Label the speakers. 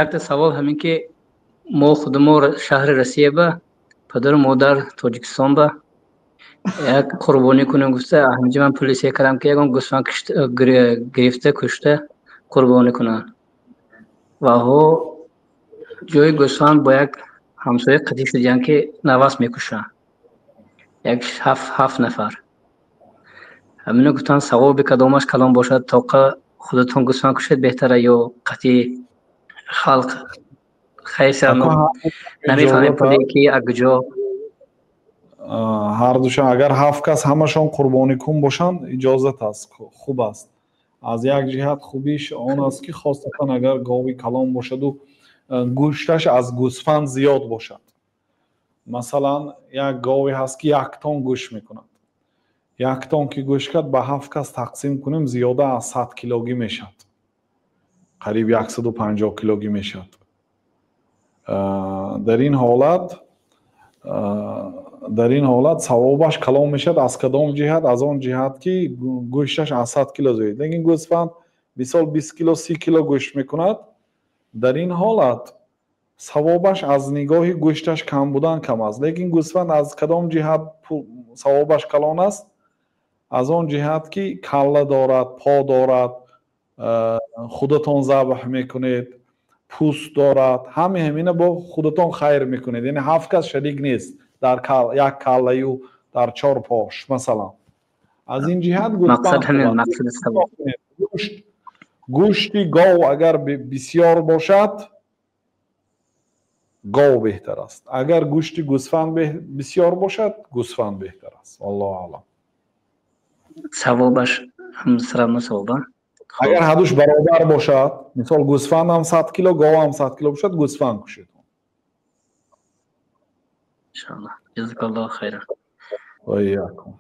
Speaker 1: Якта савол ҳамин ки мо худамо шаҳри Россия ба падару модар Тоҷикистон ба як қурбонӣ кунем гуфта, ҳаминҷа ман пули се кардам, ки ягон гӯсфанд гирифта, кушта, қурбонӣ кунанд. Ва ҳо ҷои гӯсфанд бо як ҳамсоя қатӣ шудиянд, ки навас мекушанд, як ҳафт нафар. Ҳамино гуфтанд, савоби кадомаш калон бошад, тоқа худатон гӯсфанд кушед беҳтара ё қатъи халқ? Хайса, намефаҳмем пуле ки акҷо.
Speaker 2: Ҳардушон агар ҳафт кас ҳамашон қурбоникун бошанд, иҷозат аст, хуб аст. Аз як ҷиҳат хубиш он аст, ки хосатан агар гови калон бошаду гӯшташ аз гӯсфанд зиёд бошад. Масалан, як гове ҳаст, ки як тон гӯшт мекунад. Як тон ки гӯшт кард, ба ҳафт кас тақсим кунем, зиёда аз 100 килогӣ мешавад, қариб 150 килогӣ мешавад. Дар ин ҳолат савобаш калон мешавад. Аз кадом ҷиҳат? Аз он ҷиҳат, ки гӯшташ аз 100 кило зиёд. Лекин гӯсфанд мисол 20 кило, 30 кило гӯшт мекунад, дар ин ҳолат савобаш аз нигоҳи гӯшташ кам будан кам аст. Лекин гӯсфанд аз кадом ҷиҳат савобаш калон аст? Аз он ҷиҳат, ки калла дорад, по дорад, худатон забҳ мекунед, пӯст дорад, ҳаме ҳамина бо худатон хайр мекунед, яъне ҳафт кас шарик нест дар як каллаю дар чор пош, масалан. Аз ин ҷиҳат гӯшти гов агар бисёр бошад, гов беҳтар аст, агар гӯшти гӯсфанд бисёр бошад, гӯсфанд беҳтар аст. Аллоҳу аълам.
Speaker 1: Савобаш ҳам савоба.
Speaker 2: Агар ҳардуш баробар бошад, мисол, гӯсфандам 100 кило, говам 100 кило бошад, гӯсфанд кушед.
Speaker 1: Иншаллоҳ, ҷазакаллоҳу хайран.
Speaker 2: Ва иякум.